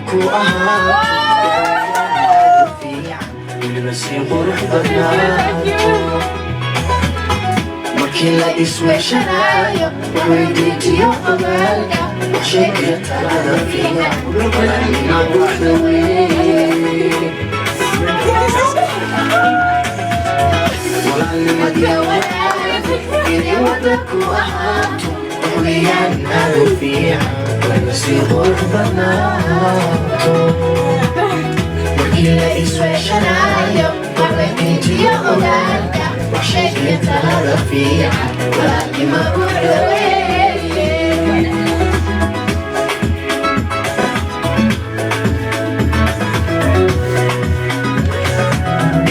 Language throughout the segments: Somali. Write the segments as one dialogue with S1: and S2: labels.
S1: Ku ahaato fiican, weliba sii qurux badnaato. Markii la isweeshanaayo, weydiintiyo ogaalka, wax sheegaya talada fiican, walaalnima buuxda weeye. Walaalnimadiya inay wada ku ahaato weeyaan aad u fiican, weliba sii qurux badnaato. Markii la isweeshanaayo, weydiintiyo ogaalka, wax sheegaya talada fiican, walaalnima buuxda weeye.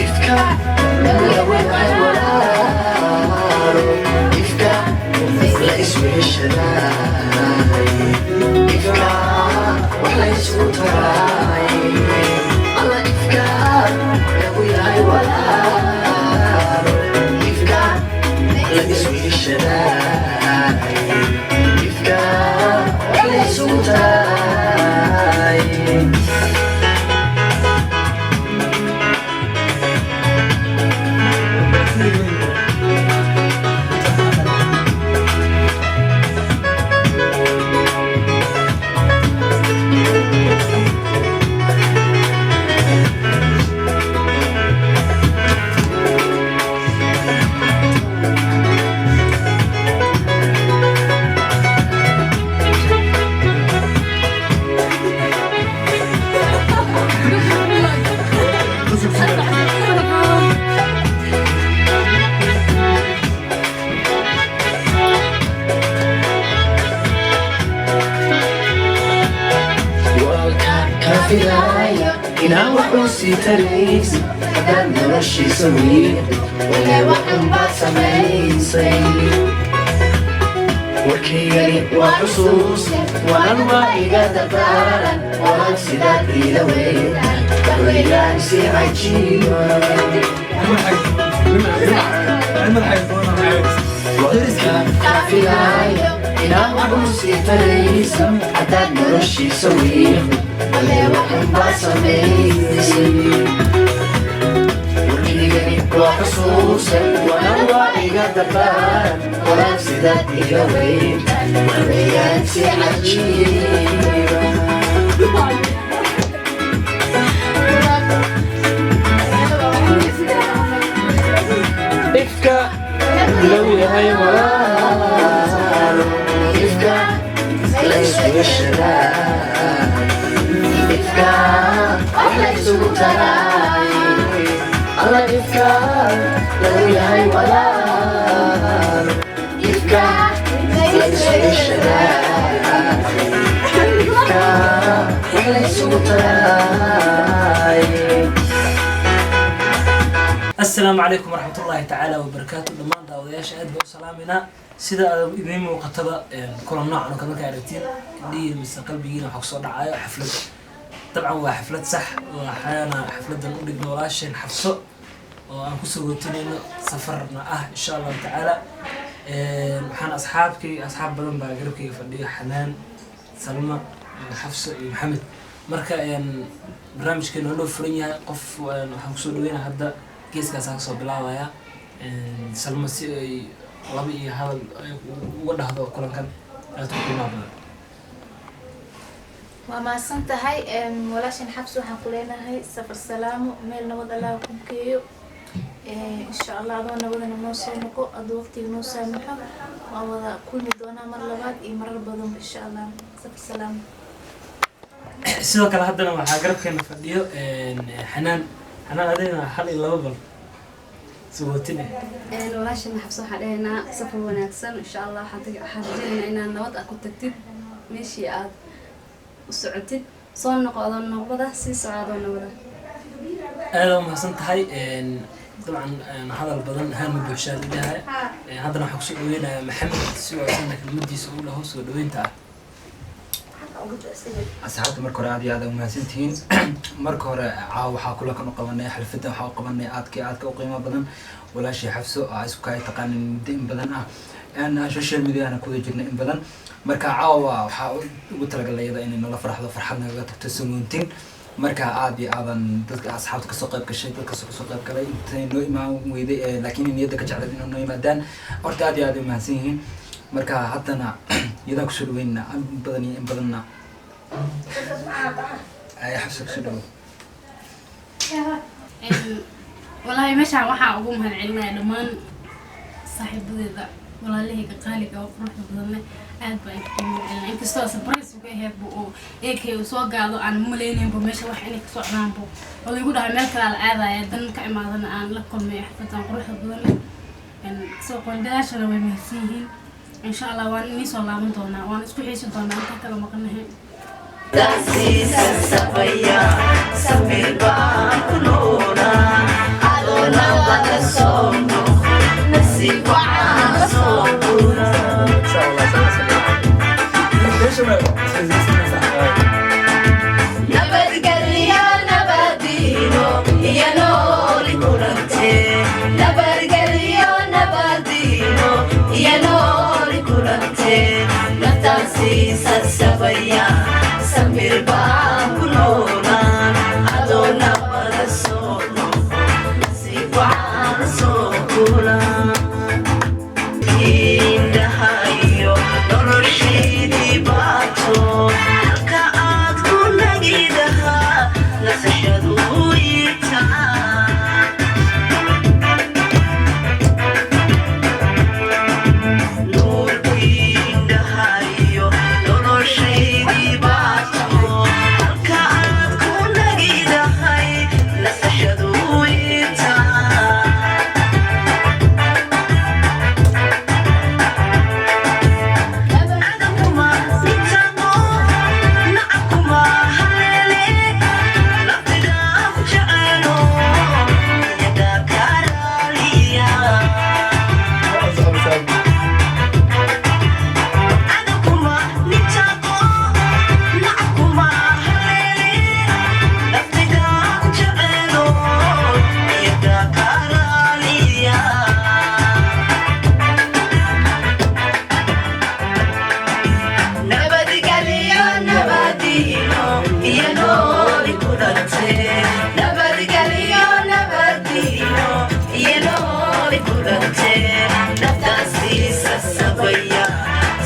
S1: Ifka lagu yahay walaalo, ifka la isweeshadaay, ifka wax la isku taraay. Alla, ifka lagu yahay walaalo, ifka la isweeshadaay, ifka wax la isku taraay. Walaalka ka filaya inaa wax u sii taraysa, haddaad noloshiisa wiiqdo, walee waxun baad samaysay. Warkaygani waa xusuus, wanan waa iga dardaaran. Walaal, sidaad iila weyntahay waxweeyaan si cajiiba. Walaalka ka filaya inaa wax u sii taraysa, haddaad noloshiisa wiiqdo, walee waxun baad samaysay. Warkaygani waa xusuusan, wanan waa iga dardaaran. Walaal, sidaad iila weyntahay waxweeyaan si cajiiba. Ifka lagu yahay walaalo, ifka la isweeshadaa, ifka wax la isugu taraay. Alla, ifka lagu yahay walaalo, ifka la isweeshadaa, ifka wax la isugu taraay.
S2: Asalaamu calaykum waraxmat ullaahi tacaala wabarakaatu. Dhammaan daawadayaasha aad baa u salaaminaa. Sida aad idiin muuqataba, kulan noocan oo kale markaa aragtiin, indhihiin mise qalbigiina waxaa kusoo dhacayo xaflad. Dabcan waa xaflad sax, waxaana xafladan u dhigno walaasheen Xafso oo aan kusoo gootinayno safarna ah, insha Allahu tacaala. Waxaan asxaabkay, asxaab badan baa garabkayga fadhiyo: Xanaan, Salma, Xafso iyo Maxamed. Marka barnaamijkeena waa noo furan yahay. Qof waxaan kusoo dhaweynaa hadda, geeskaasaan kasoo bilaabaya, Salma, si ay laba iyo hadal ay uga dhahdo kulankan aad ku qiimaha badan.
S3: Waa mahadsan tahay. Walaashan Xabsi waxaan ku leenahay safar salaamo, meel nabad Allah ku geeyo, insha Allah. Adoo nabadana noo soo noqo, adoo waqtiga noo saamaxo waan wada kulmi doonaa mar labaad iyo marar badanba, insha Allah. Safar salaamo.
S2: Sidoo kale haddana waxaa garabkeena fadhiyo Xanaan. Xanaan, adigna hal iyo laba bal sagootin eh.
S4: Walaashan Xabso waxaan dhahaynaa safar wanaagsan, insha Allah. Waxaan rajaynaynaa inaad nabad ah ku tagtid meeshii aad u socotid. Soo noqo adoo nabada, sii soco adoo nabada.
S2: Aada u mahadsan tahay. Dabcan hadal badan haan ma buuxshaan idhahay. Haddana waxaan kusoo dhaweynayaa Maxamed si uu asagana kelmadiisa u dhaho soo dhaweynta ah.
S5: Asxaabta, marka hore aad iyo aad aa umahadsantihiin. Marka hore caawa waxaa kulankan u qabanay, xalfadan waxaa u qabanay aadka iyo aadka u qiimo badan, walaashii Xafso aa isku kaa taqaanin muddo in badan ah. Social mediana kuwada jirna in badan. Marka caawa waxaa ugu talagalay iyada inay nala farxdo, farxad nagaga tagto samoontin. Marka aad iyo aadan dadka asxaabta kasoo qayb gashay, dadka kasoo qayb galay, intay noo imaan weyday, laakiin niyadda ka jeclayd inay noo yimaadaan, horta aad iyo aad ay mahadsan yihiin. Marka haddana iyadaan kusoo dhaweynna in badan iyo in badanna ay Xabsa kusoo dhawow.
S4: Walaahi meeshaan waxaan ugu mahad celinaya dhammaan saaxiibadeeda, walaalahayga qaaliga oo quruxda badan leh. Aad baan inka mahad celinaya, inkastoo surprise uga aheedba oo eekay uu soo gaado, aan malaynaynba meesha wax inay ka socdaanba, oo laygu dhahay meel kalaa la aadaya, dan ka imaadana aan la kulmay xafladan quruxda badan leh. Soo qoondadaashana way mahadsan yihiin. Insha Allah waan inii soo laaban doonaa, waan isku xiisi doonaa intaan kala maqanahay.
S1: Sabaya samir baan ku noolaa adoo nabada soo noqo, nasiib waxaan la soo guraa. Nabadgelyo, nabadiino iyo nooli kulante. Nabadgelyo, nabadiino iyo nooli kulante. Naftaansiisa sabaya samir baan ku noolaan adoo nabada soo noqo, nasiib waxaan la soo guraa. Indhahayo noloshaydii baato, halka aad ku nagidahaa nasashadu itaa. Nuurkii indhahayo noloshaydii baato, halka aad ku nagidahay nasashadu itaa. Adaguma nitago, nacabkuma haleele, naftidaa ku jecelo iyagaa karaaliya. Adaguma nitago, nacabkuma haleele, naftidaa ku jecelo iyagaa karaaliya. Nabadgelyo, nabadiino iyo nooli kulante. Nabadgelyo, nabadiino iyo nooli kulante. Naftaasiisa sabaya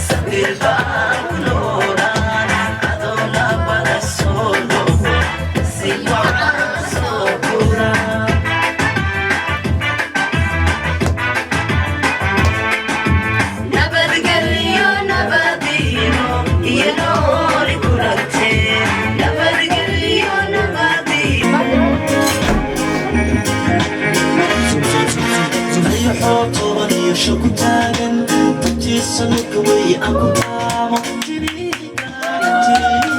S1: sabir baan ku noolaan adoo nabada soo noqo, si wacan soo guraa. Nabadgelyo, nabadiino iyo nooli kulante. Nabadgelyo, nabadiino.
S6: Dayaxoo 15 ku taagan dabtiisa nurka wey aan ku taamo. Tiriga, tiriga.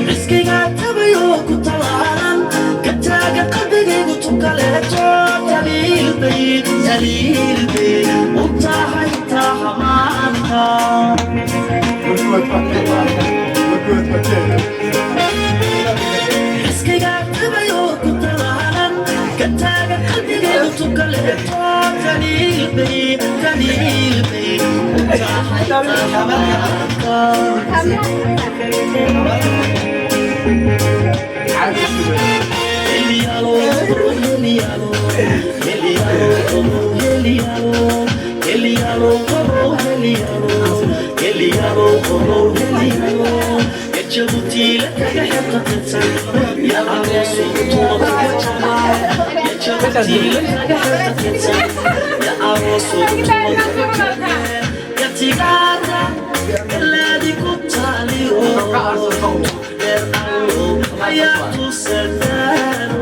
S6: Riskiga tabayoo ku talaalan ka taagan qalbigaygu tukaleeto, taliilbay, taliilbay u tahay taha maanta. Riskiga tabayoo ku talaalan ka taagan qalbigaygu tukaleeto, taliilbay, taliilbay u tahay taha maanta. Elialo, Elialo, Elialo, Elialo, Elialo, Elialo, Elialo, Elialo. Jabuuti la taga xebta tirsan, ya aroos tumada jama. Ya Jabuuti la taga xebta tirsan, ya aroos tumada jama. Ya tigaada galaadi ku taaliyo dheer allo ayaa tusadaano.